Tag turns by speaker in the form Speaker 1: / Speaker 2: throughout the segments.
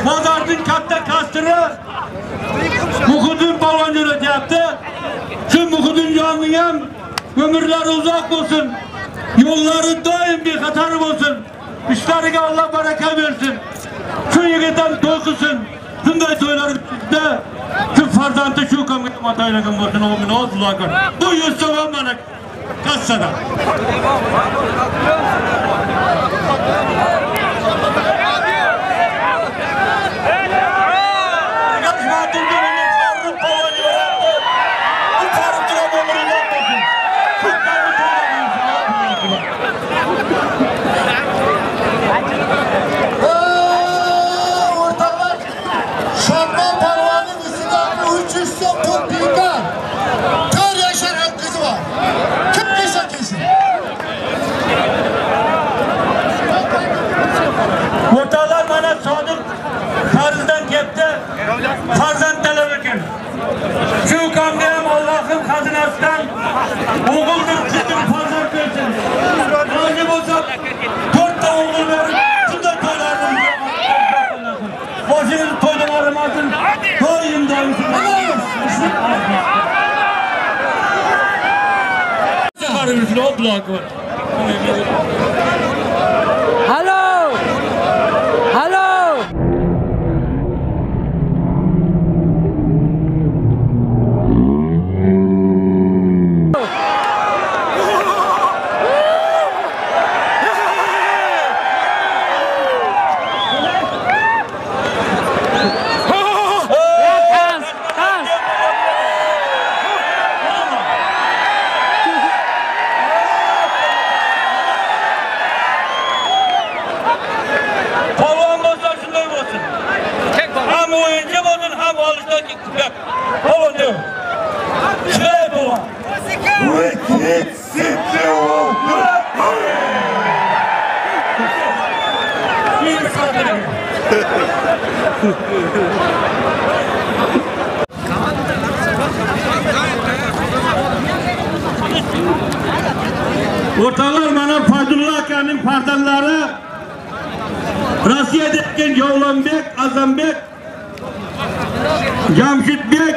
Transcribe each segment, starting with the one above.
Speaker 1: Bozorning katta kastiri Muhiddin polvon jo'natyapti. Shu Muhiddinjonning ham umrlari uzoq bo'lsin, yo'llari doim bexatar bo'lsin, ishlariga Alloh baraka bersin. Shu yigit ham to'y qilsin. Shunday to'ylarda shu farzandi shu ukamga ataylagan bo'lsin. Amin. Allohu akbar. Bu 100 so'm mana kassada.
Speaker 2: O'rtoqlar, Shodmon polvonning ustida 300 so'm pul bergan. 4 yashar qizi bor. Kim kelsa kelsin.
Speaker 1: O'rtoqlar, mana Sodiq farzand kelibdi. Farzand talab ekan. Shu ukamga ham Allohning xazinasidan o'g'ildir, qizdir farzand bersin. Rozi bo'lsa 4 ta o'g'il berib, shunday to'ylarni boshingiz to'ydan arimasin. Doim doim shunday.
Speaker 3: Hello! Hello!
Speaker 1: O'rtoqlar, mana Fayzulla akaning farzandlari Rossiyada ekan Javlonbek, Azambek, Jamshidbek,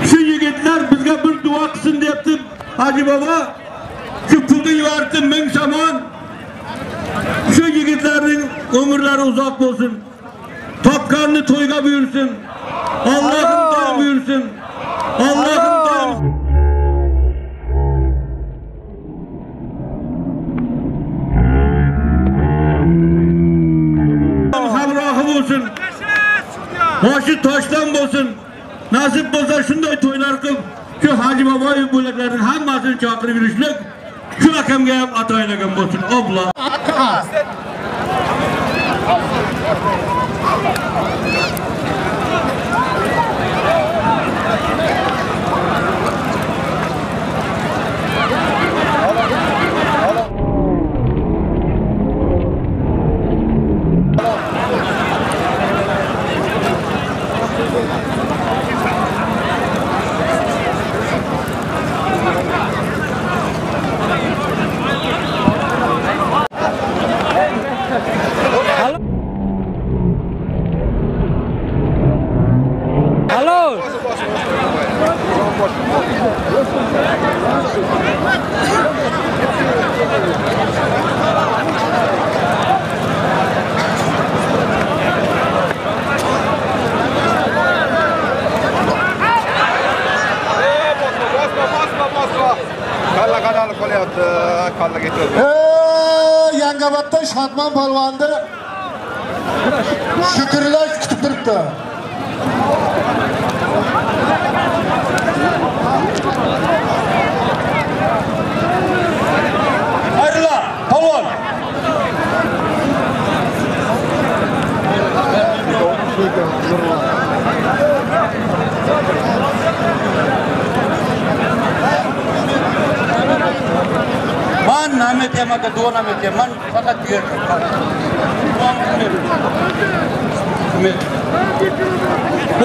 Speaker 1: shu yigitlar bizga bir duo qilsin debdi Hoji bobo. Shu pulni yubordi 1000 somon. Shu yigitlarning umrlari uzoq bo'lsin. Topganni to'yga buyursin. Allohim doim buyursin. Allohim doim hamrohi bo'lsin. Boshi toshdan bo'lsin. Nasib bo'lsa shunday to'ylar qilib, shu Hoji boboyev bo'laklarning hammasini chaqirib yurishlik shu akamga ham atoylagan bo'lsin. Obla.
Speaker 2: Yangiobodda Shodmon polvonni Shukrlar kutib turibdi.
Speaker 1: Hayırla, polvon. Man namet aka duo namet man faqat bu yerda.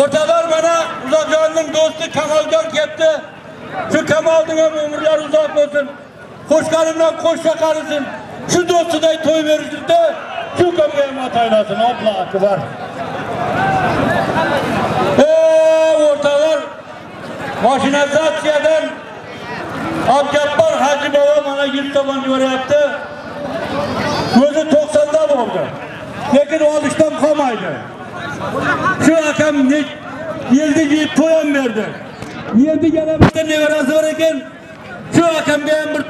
Speaker 1: O'rtoqlar, mana Uzoqjonning do'sti Kamoljon kelibdi. Shu Kamolning ham umrlari uzoq bo'lsin. Qo'shqani bilan qo'shsa qarisin. Shu do'stiday to'y berishdi. Shu ukamga ham ataylasin. Allohu akbar. O'rtoqlar, mashinazatsiyadan Abdujabbor Hoji bobo mana 100 tomon yuboryapti. O'zi 90 da bo'ldi. Lekin olishdan qolmaydi. Shu akam yeldi yeyib to'y ham berdi. Endi yana bitta nevarasi bor ekan. Shu akamga ham bir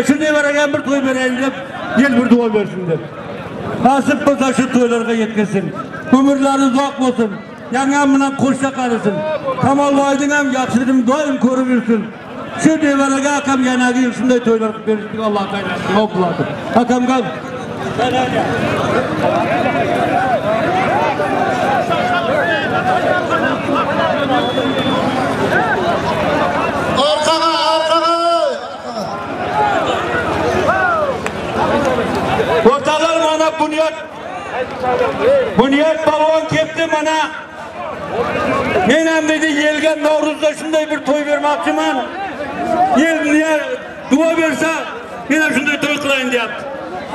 Speaker 1: shu nevaraga ham bir to'y berayin deb, yel bir duo bersin deb. Nasib bo'lsa shu to'ylarga yetkazsin. Umrlari uzoq bo'lsin. Yangam bilan qo'shsa qarasin. Kamolboyning ham yaxshiligini doim ko'rib yursin. Shu nevaraga akam yanagi yil shunday to'ylar qilib berishni Alloh tayinlasin. Akamga
Speaker 2: Orqaga, orqaga.
Speaker 1: O'rtoqlar, mana Bunyod polvon keldi mana. Men ham dedi yelga Navro'zda shunday bir to'y bermoqchiman. Yel duo bersa, men ham shunday to'y qilayin deyapti.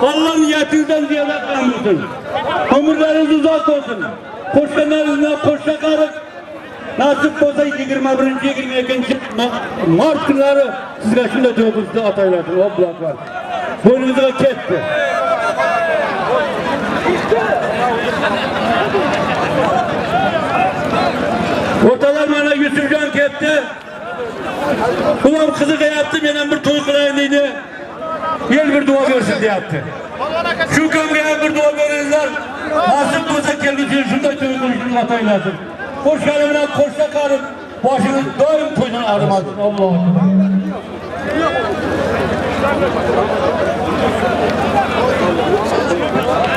Speaker 1: Alloh niyatingizdan ziyoda qilsin. Umrlaringiz uzoq bo'lsin. Qo'shganlaringizdan qo'shsa qarib, nasib bo'lsa 21-22 mart kunlari sizga shunday to'y qilishni ataylasin. Allohu akbar. Bo'yningizga ketdi. O'rtoqlar, mana Yusufjon ketdi. Bu ham qiziqayapti, men ham bir to'y qilayin deydi. Yel bir duo bersin deyapti. Shu kamga ham bir duo beringlar. Nasib bo'lsa kelgusi yil shunday to'y qilishni ataylasin. Qo'shgani bilan qo'shsa qarib, boshingiz doim to'ydan arimasin. Allohu akbar.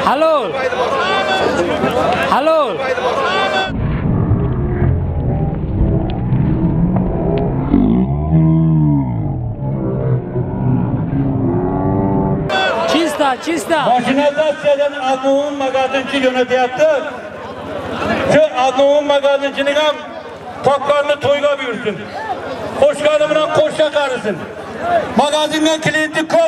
Speaker 3: Halol. Halol. Chista, chista.
Speaker 1: Mashinazatsiyadan Adnun magazinchi jo'natyapti. Shu Adnun magazinchining ham topganini to'yga buyursin. Qo'shgani bilan qo'shsa qarisin. Magazinga klienti ko'p.